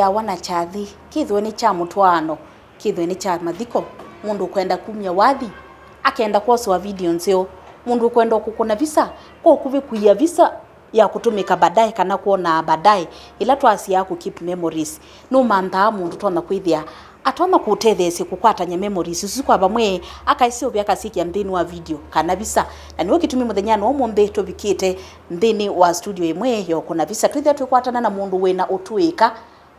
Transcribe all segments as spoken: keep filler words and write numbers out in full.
Yawa na kyathĩ, kĩthĩwe nĩ kya mũtwaano, kĩthĩwe nĩ kya mathiko, mũndũ ũkwenda kumya wathi, akenda kwoswa video nzeo, mũndũ ũkwenda kũkũna visa, kwa ũkuvĩ kũia visa ya kũtũmĩka baadaye kana kwonaa baadaye, ĩla twasyaa kũ keep memories. Nũmanthaa mũndũ tonya kwĩthĩa atonya kũũtetheesya kũkwatany'a memories isu kwa vamwe, akaisũvĩa akasyĩkĩa nthĩnĩ wa video kana visa. Na nĩw'o kĩtumi mũthenyanĩ wa ũmũnthĩ tũvikĩte nthĩnĩ wa studio ĩmwe ya ũkũna visa, twĩthĩa twĩkwatana na mũndũ wĩna ũtũĩka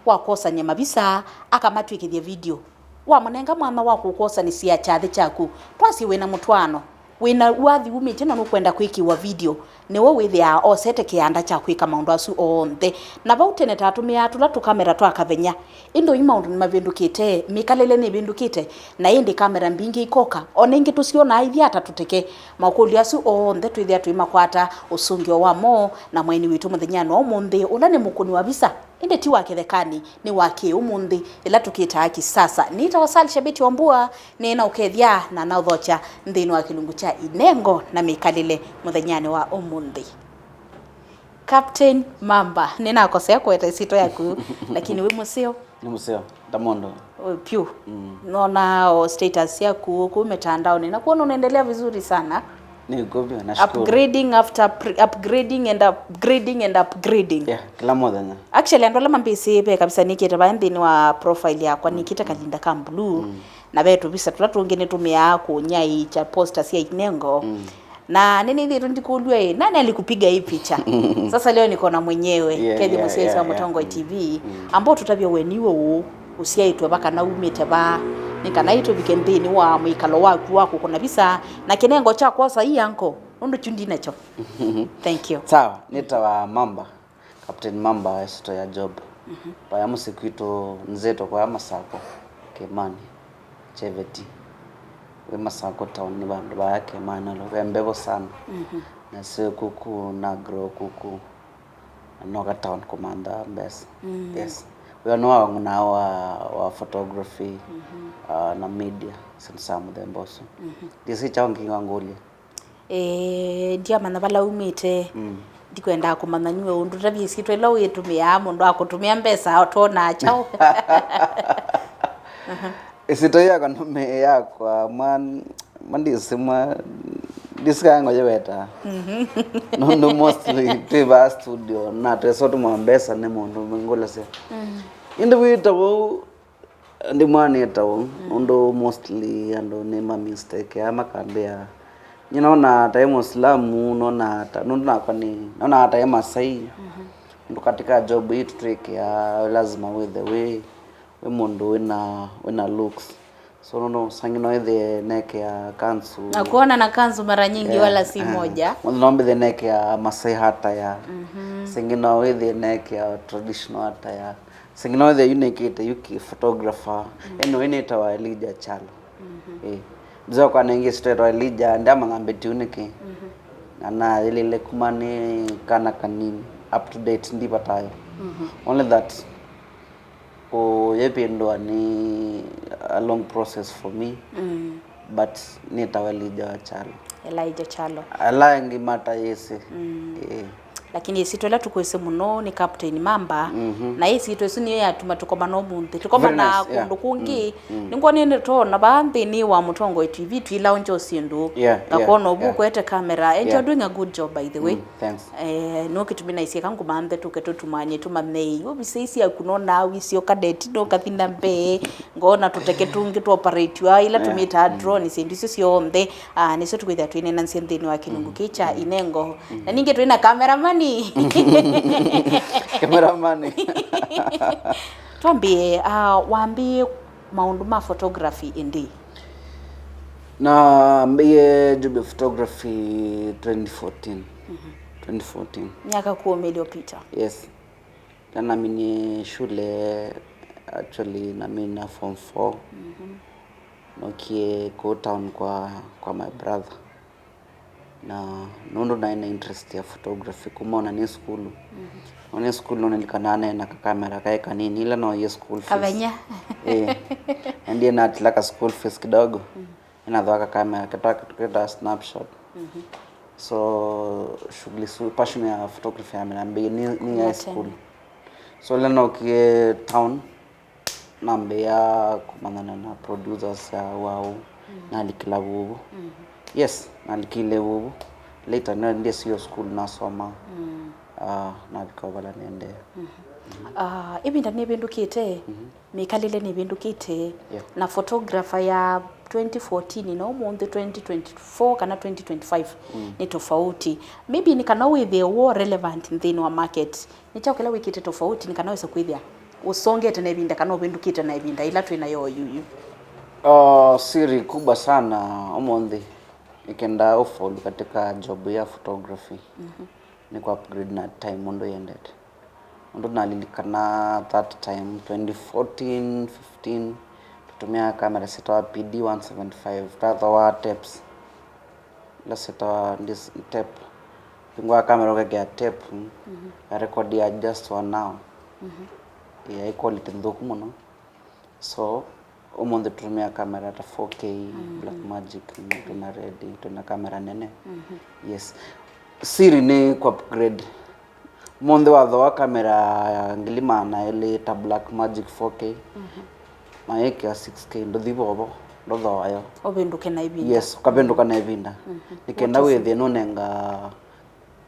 wa kwosany'a mavisa, akamatw'ĩkĩthya video. Wamũnenga mwanya wa kũkwosanĩsya kyathĩ kyaku, twasye wĩna mũtwaano, wĩna wathi wumĩtye na nũkwenda kwĩkĩwa video, nĩwe wĩthĩaa osete kĩanda kya kwĩka maũndũ asu onthe. Na vau tene tatũmĩaa tũla tũkamera twa kathenya, ĩndĩ oyu maũndũ nĩmavĩndũkĩte, mĩkalĩle nĩvĩndũkĩte, na ĩndĩ kamera mbingĩ ikoka, o na ingĩ tũsyonaa ithyata tũteke. Makũlyo asu onthe twĩthĩa tũimakwata ũsũngĩo wamo na mwaini witũ mũthenyanĩ wa ũmũnthĩ, ũla nĩ mũkũni wa visa. Ĩndĩ ti wa kĩthekanĩ, nĩ wa kĩ-ũmũnthĩ, ĩla tũkĩtaa kisasa. Nĩtawa Sal Shabiti Wambua, nĩna ũkethya na naũthokya nthĩnĩ wa kĩlungu kya inengo na mĩkalĩle mũthenyanĩ wa ũmũnthĩ. Captain Mamba, nĩnakosea kũweta ĩsyĩtwa yaku, lakini wĩ mũseo. Nĩ mũseo, ta mũndũ. Ũ, pyũ. Mm. Nona o status yaku kũu mitandaoni, na kuona unaendelea vizuri sana. Nĩ kw'o vyũ, nashukuru. Upgrading after upgrading and upgrading and upgrading. Yeah, kila mũthenya. Actually, andũ ala mambĩsĩ ve kabisa nĩkĩte vaya nthĩnĩ wa profile yakwa, nĩkĩte kalinda ka blue. Mm. Na ve tũvisa tũla tũngĩ nĩtũmĩaa kũnyaĩĩkya poster sya inengo. Mm. Na nĩnĩthĩĩtwe ndikũlw'a ĩ, nani alikupiga hii picha? Sasa leo niko na mwenyewe, yeah, Kevin, yeah, Mũsyaĩĩsya wa Mũtongoi T V. Mm. Ambao tũtavya we nĩwe ũũ, ũsyaĩtwe va kana umĩte va, nĩ kana ĩtũvike nthĩnĩ wa mwĩkalo waku wa kũkũna visa na kĩnengo kya kwosa hii anko, nũndũ kyu ndinakyo. Thank you. Sawa, nĩtawa Mamba. Captain Mamba, ĩsyĩtwa ya job. Mhm. Vaya mũsyĩ kwitũ nzĩtwe kwaya Masako, Kĩmani, Cheveti. Wĩ Masako town nĩ vandũ vaya Kĩmani nalo ve mbevo sana. Mhm. Na syo kuku na grow kuku. Na noka town kũmantha mbesa. Mm. Yes. Wĩa nĩ wa ng'ũna wa, wa photography, mhm, ah, na media, syĩndũ sya mũthemba ũsu. Mhm. Ndĩsĩ kyaũ kĩngĩ wangũlya. Eh, ndiamanya vala umĩte. Mm. Ndikwendaa kũmanya nĩwe ũndũ tavya ĩsyĩtwa ĩla wĩtũmĩaa mũndũ akũtũmĩa mbesa twonaa kyaũ. Ĩsyĩtwa yakwa nũme yakwa mwa, mwa ndĩsĩ mwa, ndĩsĩ kana ngũyĩweta. Mhm. Nũndũ mostly twĩ vaa studio na twesa ũtũmwa mbesa nĩ mũndũ ngũlasya. Mm. Ĩndĩ wĩta vau Ndimwanĩta ũu, mm, nũndũ mostly andũ nĩ ma mistake aa makambĩa. Nyie nonaa ta e Mũislamu, nonaa ta, nũndũ nakwa nĩ, nonaa ta e Masai. Mhm. Nũndũ katika job ii tũtwĩkĩaa lazima wĩthe wĩ, wĩ mũndũ wĩna, wĩna looks. So nũndũ sangĩ no ĩthĩe nekĩa kanzu. Na kuona na kanzu mara nyingi, yeah, wala si, eh, moja. Mũndũ no mbĩthĩe nekĩa Masai attire. Mhm. Sangĩ no wĩthĩe nekĩa traditional attire. Sangĩ no ĩthĩe yu nĩkĩte yu kĩ photographer. Mm. Anyway, nĩtawa Elijah Chalo. Mhm. Eh. Mzee wakwa nengĩ sitawa Elijah, ndiamanya mbĩti yu nĩkĩ. Mhm. Na nayĩlĩle kuma nĩ kana kanini, up to date, ndivatayo. Mhm. Only that, kũyĩvĩndũa nĩ a long process for me. Mm. But nĩtawa Elijah wa Chalo. Elijah Chalo. Ala angĩ matayĩsĩ. Mm. Eh. Lakini ĩsyĩtwa ĩla tũkwĩsĩ mũno nĩ Captain Mamba. Mhm. Na ĩsyĩtwa ĩsu nĩyo yatuma tũkomana ũmũnthĩ. Tũkomana, very nice, yeah, kũndũ kũngĩ. Mm, mm. Nĩngwonene tona vaa nthĩnĩ wa Mũtongoi T V twĩlaunch syĩndũ. Yeah, yeah, yeah. Ngakona ũvu ũkwete kamera. And you're doing a good job, by the way. Mm, thanks. Eh, no kĩtumi naisye ka ngũmanthe tũke tũtumanye tũmanye ĩ ovisi syaku nonaa wisyo kadeti no kathi na mbee. Ngona tũteke tũngĩ tũ operate wa ila, yeah, tũmĩtaa, mm, drone, syĩndũ icio syonthe, ah, nĩsyo tũkwĩthĩa twĩnenanĩsya nthĩnĩ wa kĩlungu, mm, kĩĩ kya, mm, inengo. Mm. Na ningĩ twĩ na kameramani. Kameramani. Twambĩe, ah, wambĩĩe maũndũ ma photography ĩndĩ? Nambĩĩe job ya photography twenty fourteen. Mhm. Twenty fourteen. Myaka kũmi ĩlĩopita. Yes. Ĩla naminie shule, actually, namina form four. Mhm. Nookie kũu town kwa, kwa my brother. Na nũndũ naĩ na interest ya photography kuma ona nĩ sukulu. Mhm. Ona nĩ sukulu, nĩnĩlikanaa naĩ na kakamera kaĩ kanini, ĩla nooie school fees. Kathenya. Eh. Nendie natila ka school fees kidogo. Mhm. Nĩnathooa kakamera ketwa, ketwa snapshot. Mhm. So, shughuli su, passion ya photography yamina mbei nĩ, nĩ high school. So ĩla nookie town, nambĩĩa kũmanyana na producers ya Wau, nalikĩla vuvu. Yes, nalikĩle vuvu. Later, na ndĩsio school nasoma. Ah, navika vala nĩendee. Ah, ĩvinda nĩvĩndũkĩte, mĩkalĩle nĩvĩndũkĩte, yeah, na photographer ya twenty fourteen na ũmũnthĩ twenty twenty-four kana twenty twenty-five nĩ tofauti. Maybe nĩ kana wĩthĩe wĩ relevant nthĩnĩ wa market, nĩ kyaũ kĩla wĩkĩte tofauti nĩ kana wĩse kwĩthĩa ũsongete na ĩvinda kana ũvĩndũkĩte na ĩvinda ĩla twĩ nayo yuyu? Ah, siri kubwa sana ũmũnthĩ, nĩkenda ũfaulu katika job ya photography, nĩ kũ upgrade na time ũndũ yendete. Ũndũ nalilikana that time, twenty fourteen, fifteen, tũtũmĩaa kamera syĩtawa P D one seventy-five, twathoaa tapes. Ila syĩtawa dis-, tape. Vingũaa kamera ũkekĩa tape, ya record ya just one hour. Yaĩ quality nthũku mũno. So, ũmũnthĩ tũtũmĩaa kamera ta four K, Blackmagic, twĩna Red, twĩna kamera nene. Yes. Siri nĩ kũ upgrade. Ũmũnthĩ wathoa kamera ya ngili maana elĩ ta Blackmagic four K, na wĩkĩa six K, ndũthi vovo, ndũthoa yo. Ũvĩndũke na ĩvinda. Yes, ũkavĩndũka na ĩvinda. Nĩ kenda wĩthĩe nũnenga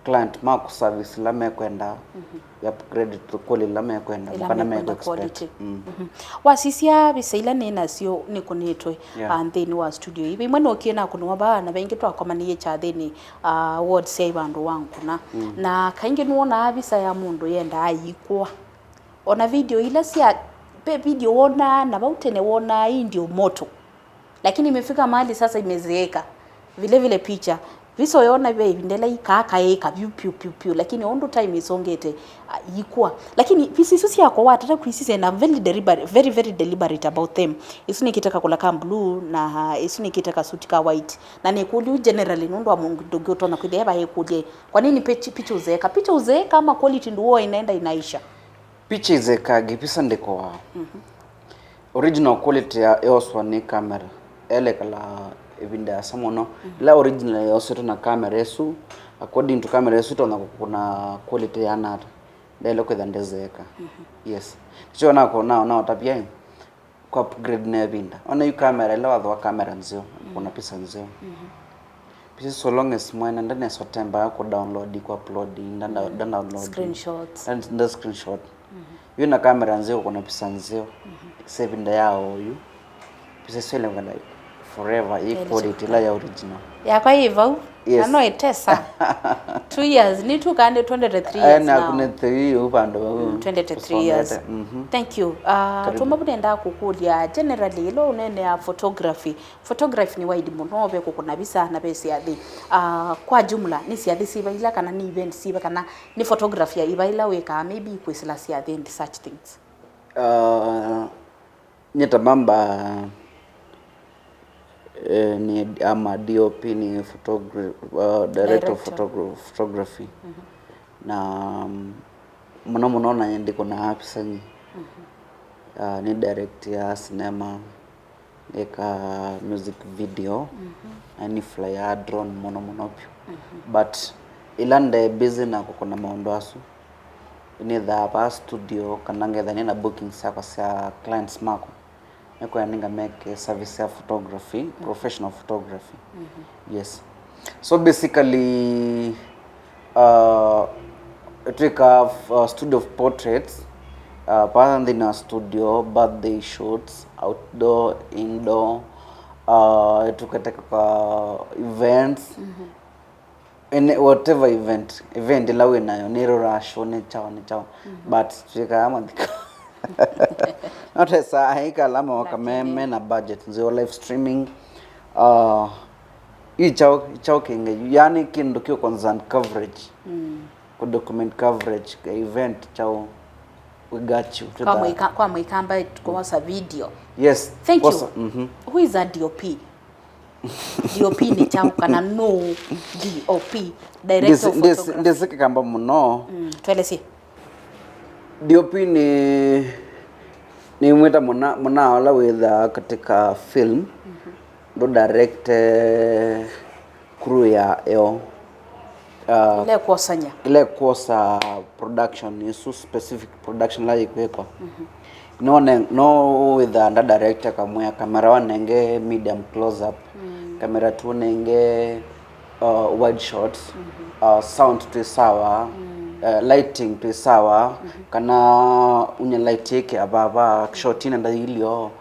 client maku service ĩla mekwenda, ya upgrade to quality ĩla mekwenda, ĩla kana mekwenda mekwenda quality. Wasisya visa ila nĩ nasyo nĩkũnĩtwe, yeah, ah, nthĩnĩ wa studio ii. Imwe nũkie nakũnĩwa vaa, na vengĩ twakomanĩie kyathĩnĩ, ah, ward sya ivandũ wa nkuna. Na kaingĩ nĩwonaa visa ya mũndũ yendaa yĩkũa. Ona video ila sya, ve video wonaa, na vau tene wonaa ii ndio moto. Lakini imefika mahali sasa imezeeka. Vile vile picha. Visa ũyona ve ĩvinda ĩla ikaa kaĩ kavyũ pyũ, pyũ, pyũ. Lakini ũndũ time ĩsongete, ah, yĩkũa. Lakini visa isu syakwa watata kwĩsisya, and I'm very deliberate, very, very deliberate about them. Isu nĩkĩte kakũla ka blue, na, ah, isu nĩkĩte kasuti ka white. Na nĩkũlya yu generally nũndũ wa mũndũ ũngĩ ũtonya kwĩthĩa eva ĩkũlye, kwa nini picha, picha uzeeka? Picha uzeeka ama quality ndio huwa inaenda inaisha? Picha izeekaa, visa ndĩkũaa. Original quality ya, yooswa nĩ camera, elekala ĩvinda yasa mũno. Ĩla original yosetwe na camera ĩsu, according to camera ĩsu, ĩtonya kũkũna quality yana ata, ndĩaĩle kwĩtha ndĩzeeka. Yes. Nĩkyo na, na, naũtavya ĩ, kũ upgrade na ĩvinda. Ona yu kamera, ĩla wathoa kamera nzeo, kuna picha nzeo. Picha so long as mwene ndanesa ũtemba kũ download, kũ upload, nda, nda download. Screenshots. Nda, nda screenshot. Yu na kamera nzeo, kuna picha nzeo. Sa ĩvinda ya oyu. Picha sio ile ngana forever, ĩ quality ĩla ya original. Yakwa ĩ vau. Yes. Na no ĩtesa. Two years, nĩ tu kana twendete three years now. Naku nĩ three yu vandũ vau. Mm, twendete three years. Thank you. Ah, tuma nenda kũkũlya, generally, ĩla ũneenea photography. Photography nĩ wide mũno, ve kũkũna visa na ve syathi. Ah, kwa jumla, nĩ syathi siva ila kana nĩ events siva kana nĩ photography ya iva ila wĩkaa, maybe kwĩsĩla syathi and such things? Ah, Nyie ta mamba, eh, ni ama D O P, ni photogra-, uh, director of photogra-, photography. Na, mm, mũno mũno na ndĩkũnaa picha nyie. Ah, ni direct ya cinema, eka music video, na ni fly ya drone mũno mũno piũ. But ila nde busy na kũkũna maũndũ asu, nĩthaa vaa studio, kana ngetha nĩna bookings syakwa sya clients makwa, nĩkwenda nĩngameke service ya photography, professional photography. Yes. So basically, uh, twĩkaa, uh, studio of portraits, uh, vaa nthĩnĩ wa studio, birthday shoots, outdoor, indoor, uh, tũketeka kwa events, Any, whatever event, event ĩla wĩ nayo, nĩ rũracio, nĩ kyaũ, nĩ kyaũ. But twĩkaa mathiko. Not as a, aikala maoka me, me na budget nzeo, live streaming. Uh, i kyaũ, i kyaũ kĩngĩ. Yani kĩndũ kĩu concern coverage. Ku document coverage, event kyaũ. We got you. Kwa mũika-, kwa mũikamba kwosa video. Yes. Thank you. Who is a D O P? D O P nĩ kyaũ kana nũũ D O P? Director of photography. Ndĩsĩ kĩkamba mũno. Mm, twelesye. D O P nĩ, nĩ mwĩta mũna, mũna ũla wĩthaa katika film, ndũ direct, eh, crew ya yo. uh, ila ĩkwosany'a, ila ĩkwosa production, ĩsu specific production ĩla yĩkwĩkwa. Mhm. No ne-, no wĩthaa nda director kamwĩa, "Camera one nenge medium close up, mm, camera two nenge, uh, wide shots, mhm, uh, sound twĩ sawa, mm, uh, lighting twĩ sawa, mhm, kana unye light yĩkĩa vava, shot ĩna ndailyo."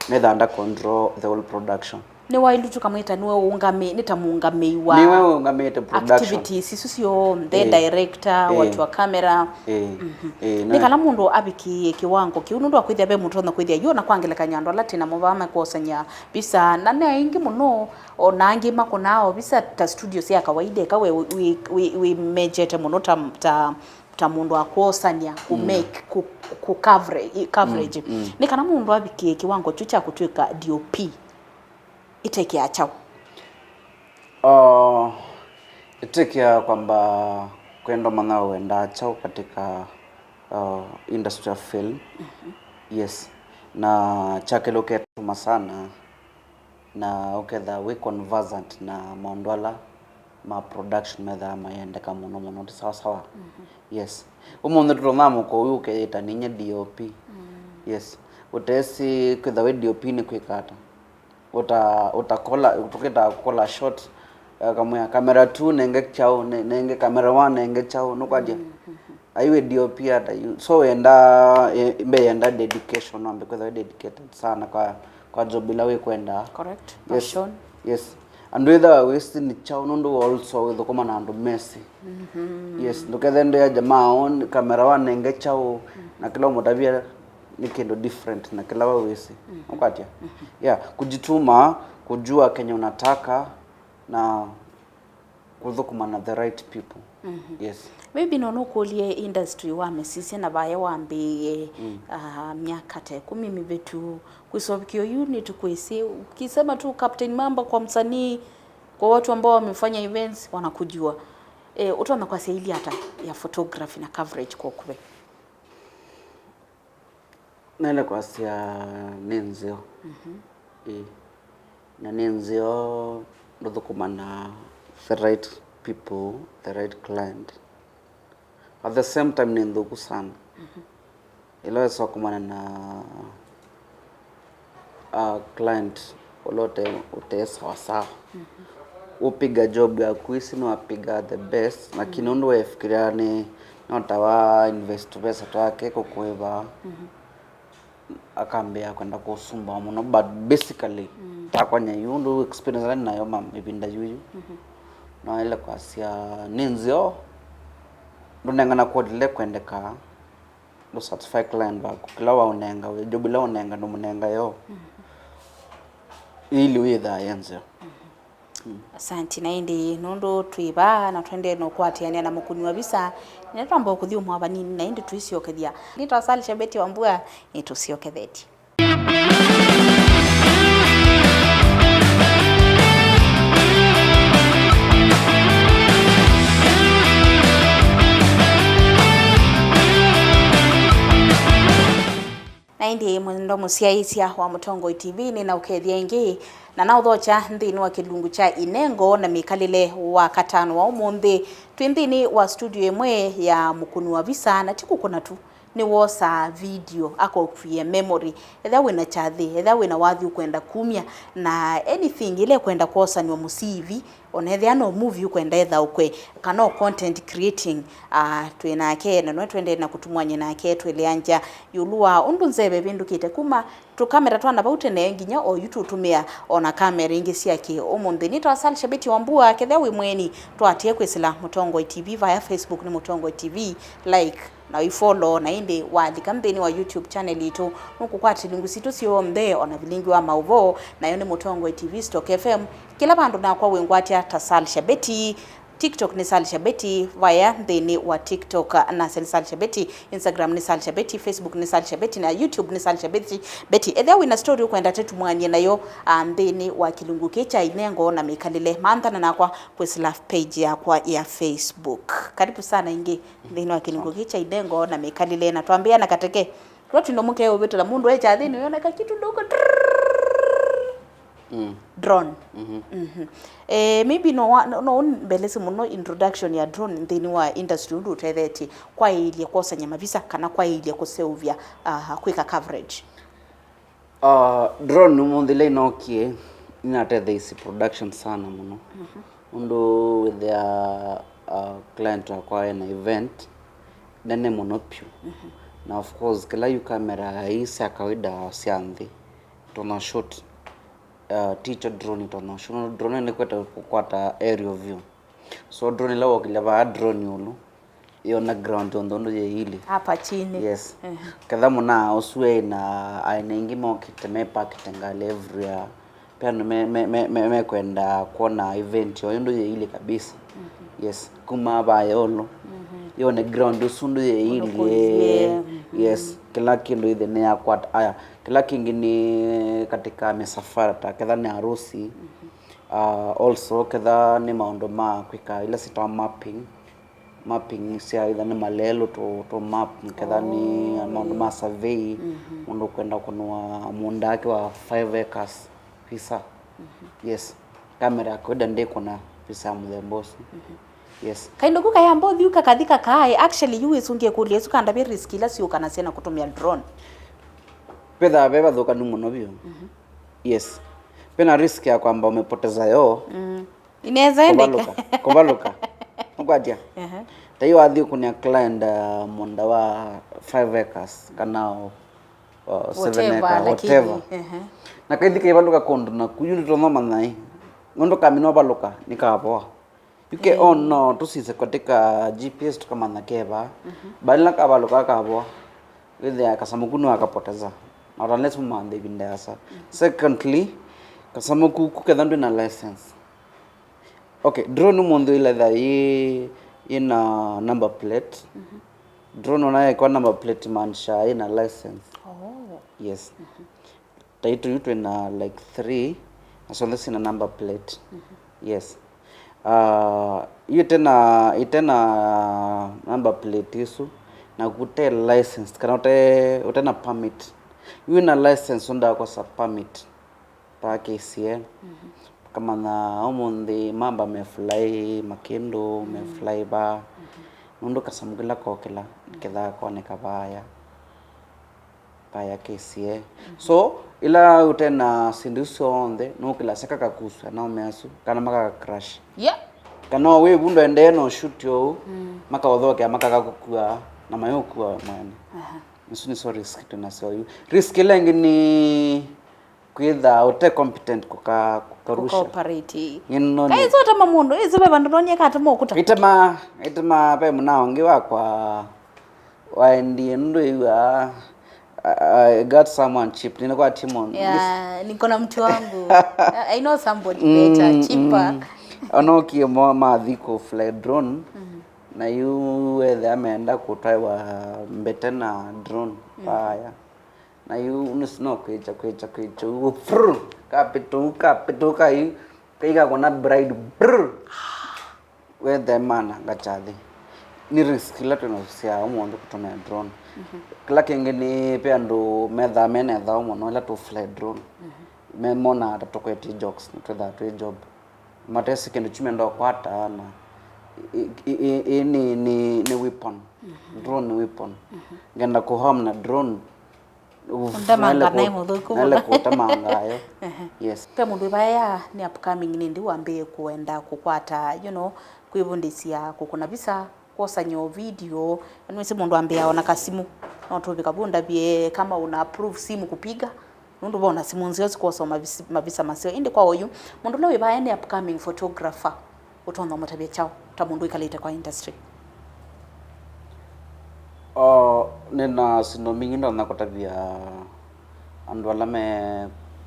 Nĩthaa nda control the whole production. Nĩwaĩlu tũkamwĩta nĩwe ũũngamĩ-, nĩ ta mũũngamĩi wa, nĩwe ũũngamĩte production, activities isu syonthe, eh, director, eh, watu wa camera. Eh, mhm, eh, nĩ na kana mũndũ avikĩĩe kĩwango kĩu, nũndũ wa kwĩthĩa ve mũndũ ũtonya kwĩthĩa yu, na kwa ngelekany'o andũ ala twĩ namo vaa mekwosany'a visa, na nĩ aingĩ mũno, o na angĩ makũnaa o visa ta studio sya kawaida, eka we wĩ, wĩ, wĩ, wĩmejete mũno ta, ta, ta mũndũ wa kwosany'a, kũ, mm, make, kũ, kũ coverage, coverage. Mm, mm. Nĩ kana mũndũ avikĩĩe kĩwango kyu kya kũtw'ĩka D O P. Ĩtekea kyaũ? Uh, ĩtekea kwamba kwenda ũmanya wendaa kyaũ katika, uh, industry of film. Mhm. Yes. Na kyakĩlũketuma sana, na ũketha wĩ conversant na maũndũ ala ma production methaa mayendeka mũno mũno, ti sawa sawa? Mhm. Yes. Ũmũnthĩ tũtonya mũka ũyu ũkeyĩta ninye D O P. Mm. Yes. Ũtesĩ kwĩtha wĩ D O P nĩ kwĩka ata? Uta, utakola, tukita kola shot, eh, kamwĩa, "Camera two nenge kyaũ, ne-, nenge camera one nenge kyaũ," nũkwatya? Mm, mhm. Aiwe D O P ata yu. So wenda, eh, mbe yenda dedication, wambe kwĩtha wĩ dedicated sana kwa, kwa job ila wĩkwenda. Correct. Yes. Passion. Yes. Andũ ĩthawa wĩsĩ nĩ kyaũ, nũndũ also wĩthũkũma na andũ mesĩ. Mhm. Yes, ndũkethe ndĩa jamaa on, "Camera one nenge kyaũ," na kĩla ũmũtavya nĩ kĩndũ different na kĩla we wĩsĩ. Mhm. Ũkwatya? Mhm. Yeah, kujituma, kujua kenye unataka na kũthũkũma na the right people. Mhm. Yes. Maybe no nũkũlye industry wamĩsisya na vaya wambĩĩe, mm, ah, myaka ta ĩkũmi mĩvĩtu, kwĩsovya kĩo yu nĩtũkwĩsĩ, ukisema tu Captain Mamba kwa msanii, kwa watu ambao wamefanya events, wanakujua. Eh, ũtonya kwasya ili ata ya photography na coverage kwa ũkuvĩ? Naĩle kwasya nĩ nzeo. Mhm. Ĩĩ. Na nĩ nzeo ndũthũkũma na the right people, the right client. At the same time nĩ nthũku sana. Mhm. Ĩla wesa kũmana na, uh, client ũla ũte, ũte sawa sawa. Mhm. Ũpiga job yaku ĩsĩ nĩwapiga the best, lakini, mm, ũndũ wefikiria nĩ, no ta wa invest tũvesa twake kũkũĩva. Mhm. Akambĩa kwenda kũsumbawa mũno, but basically, mm, takwanya yu ũndũ experience ĩla nĩ nayo ma ĩvinda yuyu. Mhm. Naĩle kwasya nĩ nzeo, ndũnengana kũlile kwendeka, ndũ satisfy client waku, kĩla waũnenga, we job ĩla ũnenga ndũmũnenga yo. Mhm. Ili wĩthaa yĩ nzeo. Mhm. Mm. Asanti, na ĩndĩ nũndũ twĩ vaa na twendee na ũkwatĩanĩa na mũkũni wa visa, nĩtwamba kũthyũmũa vanini, na ĩndĩ tũisyokethya. Nĩtwa Salisha Betty Wambua, nĩtũsyokethetye. Na ĩndĩ mwendwa mũsyaĩĩsya wa Mũtongoi T V, nĩnaũkethya ĩngĩ na naũthokya nthĩnĩ wa kĩlungu kya inengo na mĩkalĩle wa katano wa ũmũnthĩ. Twĩ nthĩnĩ wa studio ĩmwe ya mũkũni wa visa, na ti kũkũna tu, nĩwosaa video akokwie memory. Ethĩwa wĩna kyathĩ, ethĩwa wĩna wathi ũkwenda kumya, na anything ĩla ĩkwenda kwosanw'a mũsiivi, ona ethĩwa no movie ũkwenda ĩthaũkwe, kana o content creating, ah, twĩ nake, na no twendee na kũtumwany'a nake twĩleangya ĩũlũ wa ũndũ nzeve ĩvĩndũkĩte kuma tũkamera twa na vau tene nginya oyu tũtũmĩa ona kamera ingĩ sya kĩ ũmũnthĩ. Nĩtwa Salisha Betty Wambua, kethĩa wĩ mwĩeni, twatie kwĩsĩla Mũtongoi T V vaya Facebook nĩ Mũtongoi T V, like, na ũifollow, na ĩndĩ walika nthĩnĩ wa YouTube channel itũ, nũkũkwata ilungu sitũ syonthe, ona vilingi wa maũvoo, nayo nĩ Mũtongoi T V, Stock F M, kĩla vandũ nakwa wĩngwatya ta Salisha Betty, TikTok nĩ Salisha Betty, vaya nthĩnĩ wa TikTok, nasya nĩ Salisha Betty, Instagram nĩ Salisha Betty, Facebook nĩ Salisha Betty, na YouTube nĩ Salisha Betty, Betty. Ethĩa wĩna story ũkwenda tũtumwany'e nayo, ah, nthĩnĩ wa kĩlungu kĩ kya inengo na mĩkalĩle, manthana nakwa kwĩsĩla page yakwa ya Facebook. Karibu sana ĩngĩ. Nthĩnĩ wa kĩlungu kĩĩ kya inengo na mĩkalĩle, na twambĩĩa na kateke. Twa twindo mũkeo ũvĩtũla, mũndũ e kyathĩnĩ ũyoneka kitu ndogo, trrrr. Mm. Drone. Mhm. Mhm. Eh, maybe no wa- no, no ũmbelesye mũno introduction ya drone nthĩnĩ wa industry ũndũ ũtethetye kwaĩlye kwosany'a mavisa kana kwaĩlye kũseũvya, ah, kwĩka coverage. Uh, drone ũmũnthĩ ĩla ĩnookie, nĩnatetheeisye production sana mũno. Mhm. Ũndũ wĩthĩa, uh, client wakwa ena event nene mũno piũ. Mhm. Na of course, kĩla yu kamera ii sya kawaida sya nthĩ, tũna shoot, uh, ticho drone tũna shoot. Drone nĩkwenda kũkwata aerial view. So drone ĩla wokĩlya vaa drone ĩũlũ, yĩona ground yonthe ũndũ yĩilye. Hapa chini. Yes. Mhm. Ketha mũna ũsu ena aina ingĩ mokĩte mepakĩte ngalĩ everywhere. Pia andũ me- me- me- me- mekwenda kuona event yo ũndũ yĩilye kabisa. Mhm. Yes. Kuma vaa ĩũlũ. Mhm. Yone ground ũsu ũndũ yĩilye. Ũndũ kũilye. Mhm. Yes. Kĩla kĩndũ ĩthĩ nĩ yakwata. Aya, kĩla kĩngĩ nĩ katika misafara, ta ketha nĩ harusi. Mhm. Uh, also, ketha nĩ maũndũ ma kwĩka ila sitawa mapping, mapping sya either nĩ malelũ tũ, tũ map, ketha nĩ maũndũ ma survey, mũndũ ũkwenda kũnũa mũũnda wake wa five acres visa. Yes, kamera ya kawaida ndĩkũna visa ya mũthemba ũsu. Yes. Kaindũ ku kayamba ũthiu kakathi kakaĩ, actually, yu wĩsũngĩe kũlya ĩsu kandavye risk ila syũkanasya na kũtũmĩa drone. Vethaa ve vathũkanu mũno vyũ. Yes. Vena risk ya kwamba umepoteza yo. Mm. Inaweza endeka. Kũvalũka, kũvalũka. Nũkwatya? Ehe. Ta yu wathi ũkũnĩa client, uh, mũũnda wa five acres kana, uh, seven acre, lakini, whatever. Ehe. Na kaithi kaivalũka kũndũ naku, yu nĩtũnomanya ĩ. Nũndũ kamina ũvalũka, nĩkavoa. Yu ke, oh no, tusise katika G P S tukamanya keva. Mhm. Balina kavalũka kavoa. Wĩthĩa kasamũ ku nĩwakapoteza. Not unless mũmanthe ĩvinda yasa. Mhm. Secondly, kasamũ ku, ku ketha ndwĩ na license. Okay, drone ũmũnthĩ ĩla ĩtha yĩ, yĩna number plate. Mhm. Drone ona yekwa number plate maanisha yĩna license. Oh. Yes. Mhm. Ta itũ yu twĩna like three, na syonthe syĩna number plate. Mhm. Yes. Ah, yu ĩtena, ĩtena number plate ĩsu, na kũte license, kana ũte, ũtena permit. Yu wĩna license ũndakosa permit. Vaa K C A. Mhm. Kamanya ũmũnthĩ mamba mefly makĩndũ, mefly vaa. Mhm. Nũndũ kasamũ kĩla kokĩla, kethaa koneka vaya. Vaya K C A. Mhm. So, ĩla ũte na syĩndũ isu syonthe, nũkĩlasya kakakuswa na ũme asu, kana makaka crash. Yeah. Kana o wĩvu ndwendee no shoot ũu, mm, makaũthokea makaka kũkua, na mayũkua mwene. Aha. Isu nĩsyo risk twĩ nasyo yu. Risk ĩla ĩngĩ nĩ kwĩtha ũte competent kũka, kũkarusha. Kũka operate. Nĩ none. Kaĩ ĩsu ũtema mũndũ, ĩsu ve vandũ nonie katema ũkuta. Ĩtema, ĩtema ve mũna ũngĩ wakwa waendie nũndũ ĩw'a, I, I got someone cheap. Nĩnakwatie mũndũ. Yeah, niko na mtu wangu. I know somebody better, mm, cheaper. Mm. Anokie mo mathi kũ fly drone. Mm. Na yu wethe ameenda kũtwaĩwa mbete na drone. Mm. Vaya. Na yu nĩsino kwĩkya, kwĩkya, kwĩkya, ũu, prr, kapĩtũ, kapĩtũ, kai, kaikakona bride, prr. Wethemana ngakyathi. Nĩ risk ila twĩna sya ũmũnthĩ kũtũmĩa drone. Mhm. Kĩla kĩngĩ nĩ ve andũ methaa mena ĩthaũ mũno ĩla tũ fly drone. Mhm. Memonaa ta tũkwetye jokes, nĩtwĩthaa twĩ job. Matesĩ kĩndũ kyu menda ũkwata, na ĩ, ĩ, ĩ, ĩ nĩ, nĩ, nĩ weapon. Mhm. Drone nĩ weapon. Mhm. Ngenda kũharm na drone. Ũtemanga naĩ mũthũku mũno. Naĩle kũtemanga yo. Ehe. Yes. Ve mũndũ ĩvaea nĩ upcoming, nĩndĩ wambĩĩe kũenda kũkwata, you know, kwĩvundĩsya kũkũna visa, kwosany'a o video, nĩwĩsĩ mũndũ ambĩaa ona kasimũ, no tũvika vu ndavye kama una approve simu kupiga, nũndũ vona simũ nzeo sikwosa mavisi-, mavisa maseo. Ĩndĩ kwa oyu, mũndũ ũla wĩvaea nĩ upcoming photographer, ũtonya ũmũtavya kyaũ ta mũndũ wĩkalĩte kwa industry? O, nĩna syĩndũ mbingĩ ndonya kũtavya andũ ala me,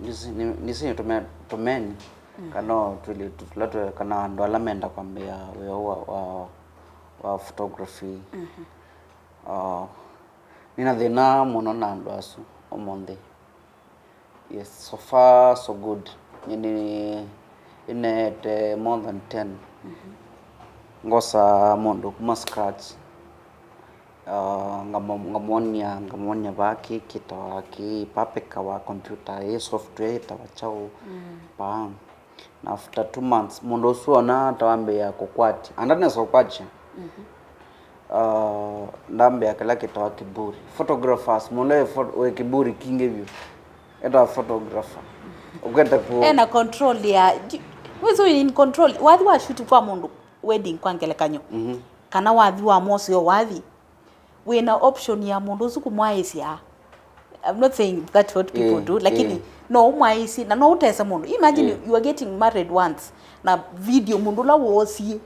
nĩsĩ, nĩ, nĩsĩ tũme-, tũmeni, mm, kana o twĩlĩtu tũla twe-, kana andũ ala menda kwambĩĩa wĩa wa, wa, wa photography. Mhm. O, nĩna thĩna mũno na andũ asu ũmũnthĩ. Yes, so far so good. Nĩ, nĩ, nĩneete more than ten. Mhm. Ngosa mũndũ kuma scratch. Uh, ngamo- ngamwonia ngamwonia vaa kĩ kĩtawa kĩ papeka wa computer ĩ software ĩtawa chao. Mm. Paa. Na after two months mũndũ ũsu ona atawambĩĩa kũkwatya anda nesa ũkwatya. Mhm. Uh, ndambĩa kĩla kĩtawa kĩburi photographers mũndũ wĩ pho- wĩ kĩburi kingĩ vyũ etawa photographer. Ũkete ku- ena control ya wĩsũ in control wathi wa shoot kwa mũndũ wedding kwa ngelekany'o. Mhm. Kana wathi wa moseo wathi wĩna option ya mũndũ ũsu kũmwaĩsya. I'm not saying that's what people Eh, do lakini eh. No ũmwaĩsye na no ũtese mũndũ. Imagine Eh. You are getting married once na video mũndũ ũla woosie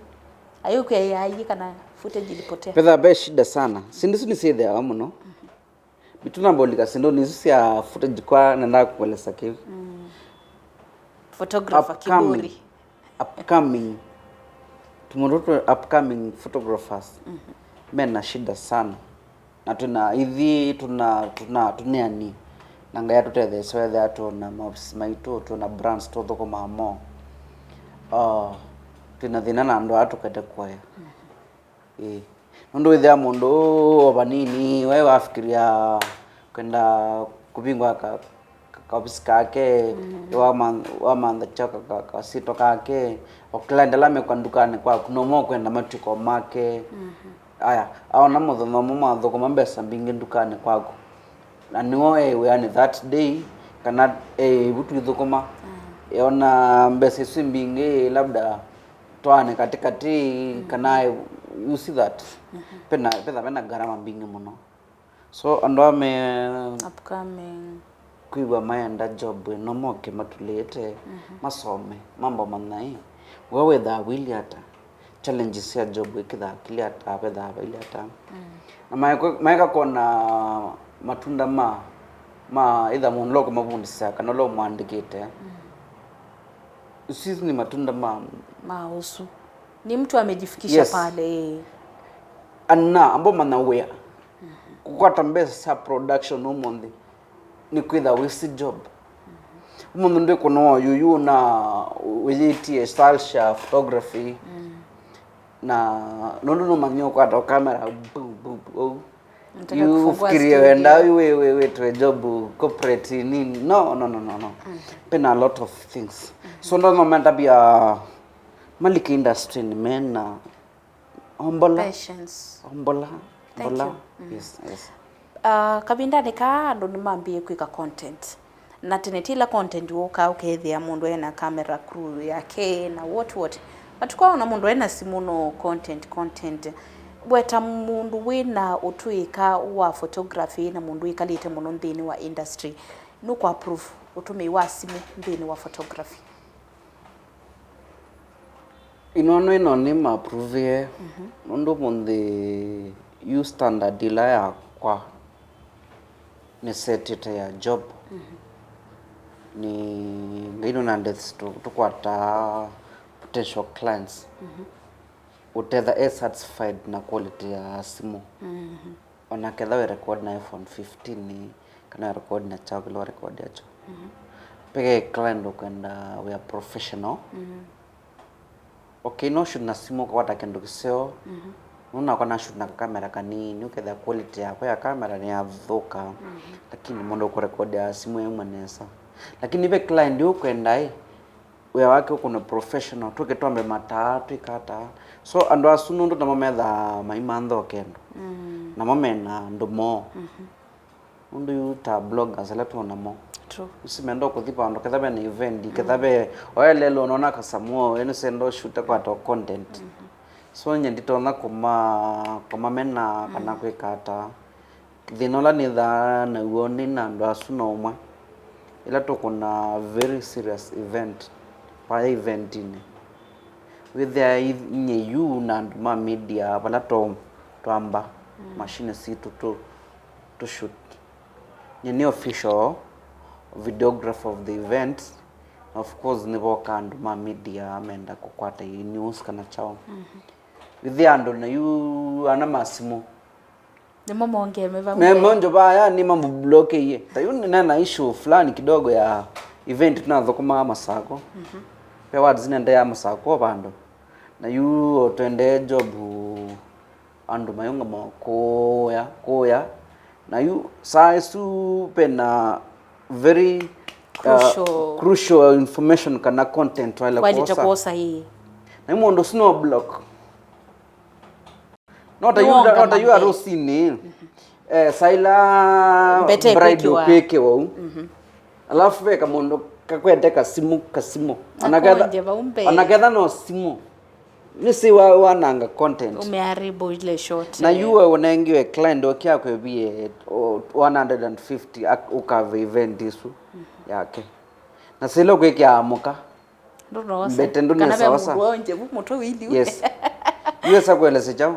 ayũkwĩa yaie kana footage ilipotea. Petha be shida sana. Sindu isu nĩsyĩthĩawa mũno. Bitunambolika sindu nĩ isu sya footage kwa nenda kuelesa kĩu. Mm. Photographer Upcoming. Kiburi. Upcoming tũmũndũ tũ upcoming photographers mena shida sana. Na twĩna ithi tũna tũna tũneani na Ngai atũtetheesya wethĩa twĩna maofisi maitũ twĩna brands tũthũkũmaa mo. Uh, twĩna thĩna na andũ aa tũkete kũea. Ĩĩ. Nũndũ wĩthĩa mũndũ o vanini we wafikiria kwenda kũvingũa ka- ka- kaovisi kake. Mm. Wamantha kya kasito kake. O kĩla ndala mekwa ndukanĩ kwaku no mokwenda matwĩko make. Mm-hmm. Aya aona mũthenya ũmwe mathũkũma mbesa mbingĩ ndukanĩ kwaku na nĩwo e wĩanĩ that day kana e ĩvu twĩthũkũma. Mm. Eona mbesa isu mbingĩ labda twaane katĩkatĩ kana you see that pena petha vena ngarama mbingĩ mũno. So andũ aa me upcoming kwĩw'a mayenda job ĩno moke matulĩte masome mambo manaĩ we wĩthaa wĩli ata challenges sya job ĩkĩthaa kĩli ata vethaa vaili ata. Na maeka maeka kona matunda ma ma ĩtha mũndũ ũla ũkũmavundĩsya kana ũla ũmwandĩkĩte. Isu nĩ matunda ma ma ũsu. Ni mtu amejifikisha Yes. Pale. Ana ambao mana wĩa kũkwata mbesa sya production ũmũnthĩ nĩ kwĩtha wĩsĩ job. Ũmũnthĩ ndwĩkũnoa yuyu na wĩyĩtie style sya photography. Na nũndũ nũmanyie ũkwata kamera bu- bu- bu- ũu. Nataka kufungua ufikirie studio. Wenda yu we- we- wetwe job corporate nini no no no no no. Pena a lot of things. So ndo no menda pia malika industry ni mena ombola Patience. Ombola. Thank Ombola. You. Yes, yes. Uh, kavindanĩ kaa andũ nĩmambĩĩe kwĩka content. Na tene tila content wũkaa ũkethĩa mũndũ ena camera crew yake na what what. Matukũ aa ona mũndũ ena simũ no content content. We ta mũndũ wĩna ũtũĩka wa photography na mũndũ wĩkalĩte mũno nthĩnĩ wa industry, nũkũ approve ũtũmĩi wa simũ nthĩnĩ wa photography? Ĩno nĩ no nĩma approve-ĩe nũndũ mũnthĩ yu standard ĩla yakwa nĩsetĩte ya job. Nĩ ngai nũna deaths tũkwataa potential clients ũtetha e satisfied na quality ya simũ. Ona ketha wĩ record na iPhone fifteen kana wĩ record na chao kĩla record yacho. Peke client ũkwenda wĩa professional. Okay, no shoot na simũ ũkakwata kĩndũ kĩseo. Nũnakwa na shoot na kamera kanini ũkethĩa quality yakwa ya kamera nĩyathũka. Lakini mũndũ ũkũrekodia simũ yauma nesa. Lakini ve client ũkwenda ĩ wĩa wake ũkũnwe professional, tũke twambe mataa twĩka ataa. So andũ asu nũndũ namo methaa maimantha o kĩndũ. Namo mena andũ moo. Nũndũ yu ta bloggers ala twĩ namo. True. Ũsimenda kũthi vandũ ketha ve na event ketha ve oelelo unaona kasamuo ene senda ũshute kwata content. So nye nditonya kũma kũmamena kana kwĩka ata. Thĩna ũla nĩthaa naw'o nĩ na andũ asu no ũmwe. Ĩla tũkũna very serious event, vaya eventinĩ, wĩthĩa inye yu na andũ ma media vala to twamba machine sitũ tũ, tũ shoot. Nye nĩ official videographer of the event. Of course nĩvoka andũ ma media menda kũkwata news kana chao. Wĩthĩa andũ na yu ana masimũ Nĩmo mongeme vamwe. Me monjo vaya ni mamublokeie. Ta yu nina issue fulani kidogo ya event tunathukumaa Masako. Pe words nende ya Masako vandu. Na yu o twendee job andũ mayũngama kũya, kũya. Na yu saa ĩsu pena very, uh, Crucial. Crucial information kana content waĩlĩte Waĩlĩte kwosa ĩĩ. Na yu mũndũ ũsu no block. Nota yu, Nĩwongama nota yu mbee. Arusinĩ. Eh, saa ila Mbete bride ĩkwĩkĩwa. Ũkwĩkĩwa ũu. Alafu ve kamũndũ kakwete kasimũ, kasimũ. Ona ketha- Akonje vau mbee. Ona ketha no simũ. Nĩsĩ wa- wananga content. Ũmeharibu ile short. Na yu we ũnengiwe client oke akwĩvie, o, one hundred and fifty ak- ũkave event isu yake. Na sila kwĩkĩa mũka. Ndũnosa. Mbete ndũ nĩ Kana ve sawa mũndũ sawa. Onje vu mũtwe wili. Yes. Yu esa kueleza chao.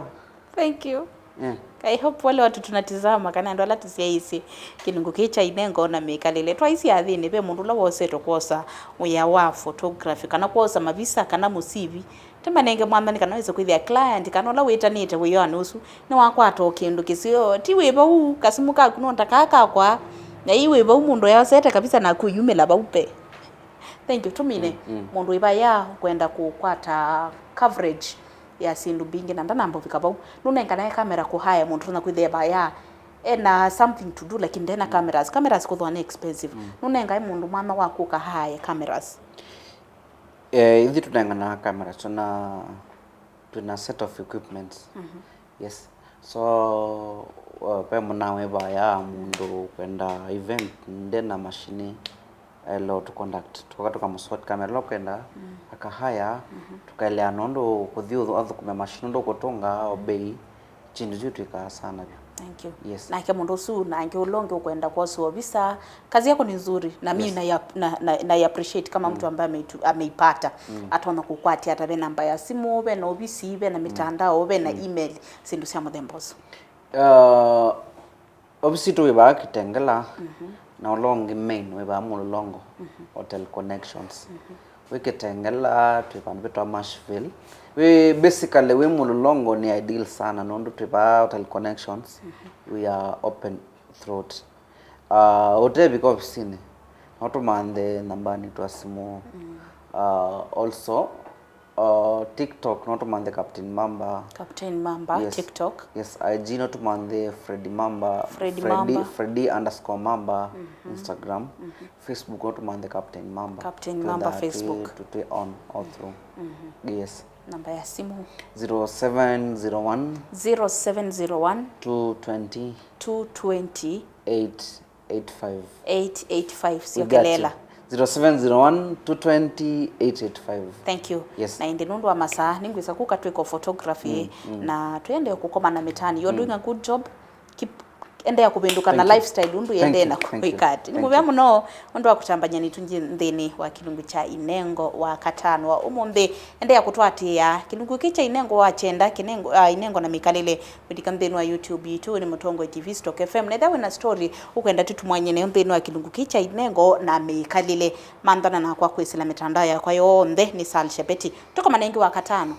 Thank you. Yeah. I hope wale watu tunatizama kana andũ ala tũsyaĩĩsye kĩlungu kĩĩ kya inengo na mĩkalĩle. Twaisye athĩnĩ ve mũndũ ũla wosetwe kwosa wĩa wa photography kana kwosa mavisa kana mũsivi. Tĩmanenge mwathani kana wĩse kwĩthĩa client kana ũla wĩtanĩte wĩanĩ ũsu nĩwakwata o kĩndũ kĩseo. Ti wĩ vau kasimũ kaku no ta kaa kakwa. Na ii wĩ vau mũndũ eosete kabisa naku yumĩla vau pe. Thank you. Tũmine mũndũ ĩvaya kwenda kũkwata coverage ya syĩndũ mbingĩ na ndanamba ũvika vau. Nũnenganae kamera kũhaya mũndũ tona kwĩthĩa ĩvaya ena something to do lakini ndena cameras. Cameras kũthwa nĩ expensive. Nũnengae mũndũ mwanya wa kũka haya cameras. Eh, ithyĩ tũnenganaa cameras, tũna twĩna set of equipments. Yes. So, uh, ve mũnaa wĩvaya mũndũ kwenda event ndena machine, elo to conduct. Tũkoka tũkamũsort camera ĩla ũkwenda, akahaya, tũkaeleana ũndũ kũthi ũthũ- athũkũme machine ũndũ ũkũtũnga, o bei, kyĩndũ kyu twĩkaa sana vyũ. Thank you. Yes. Nake mũndũ ũsu nangĩ ũla ũngĩ ũkwenda kwosa ovisa, kazi yako ni nzuri na mimi na, na, na, na appreciate kama mtu ambaye ameitu- ameipata. Atona kũkwatya ata ve namba ya simu, ve na ovisi, ve na mitandao, ve na email, syĩndũ sya mũthemba ũsu. Uh, ovisi itũ wĩvaa Kitengela, na ũla ũngĩ main wĩvaa Mũlolongo Hotel Connections. Wĩ Kitengela twĩ vandũ vĩtawa Marshville. Wĩ basically wĩ Mũlolongo nĩ ideal sana nũndũ twĩvaa Hotel Connections. We are open throughout. Uh, ũtevika ovisinĩ, no tũmanthe nambani twa simũ. Uh, also, uh, TikTok, no tũmanthe Captain Mamba. Captain Mamba, Yes. TikTok. Yes, I G no tũmanthe Freddy Mamba. Freddy Freddy, Mamba. Freddy underscore Mamba, Instagram. Facebook no tũmanthe Captain Mamba. Captain Twĩ Mamba, that, Facebook. Twĩ, twĩ on all through. Yes. Namba ya simu. Zero seven zero one, zero seven zero one, two twenty, two twenty, eight eight five. eight eight five. We got you. Siokelela. Zero seven zero one, two twenty, eight eight five. Thank you. Yes. Na ĩndĩ nũndũ wa masaa nĩngwĩsa kũka twĩka photography na twĩendee kũkomana mĩtaani. You're doing a good job. Keep endeea kũvĩndũka na lifestyle ũndũ yendee na kwĩka ati. Nĩ mũvea mũno ũndũ wa kũtambany'a nitũ nthĩnĩ wa kĩlungu kya inengo wa katano wa ũmũnthĩ. Endeea kũtũatĩĩa kĩlungu kĩĩ kya inengo wa kyenda, kĩnengo, ah, inengo na mĩkalĩle. Kũlika nthĩnĩ wa YouTube yitũ nĩ Mũtongoi T V, Stock F M. Na ethĩwa wĩna story ũkwenda tũtumwany'e nayo nthĩnĩ wa kĩlungu kĩĩ kya inengo na mĩkalĩle, manthana nakwa kwĩsĩla mĩtandao yakwa yonthe nĩ Sal Shepeti. Tũkomane ĩngĩ wa katano.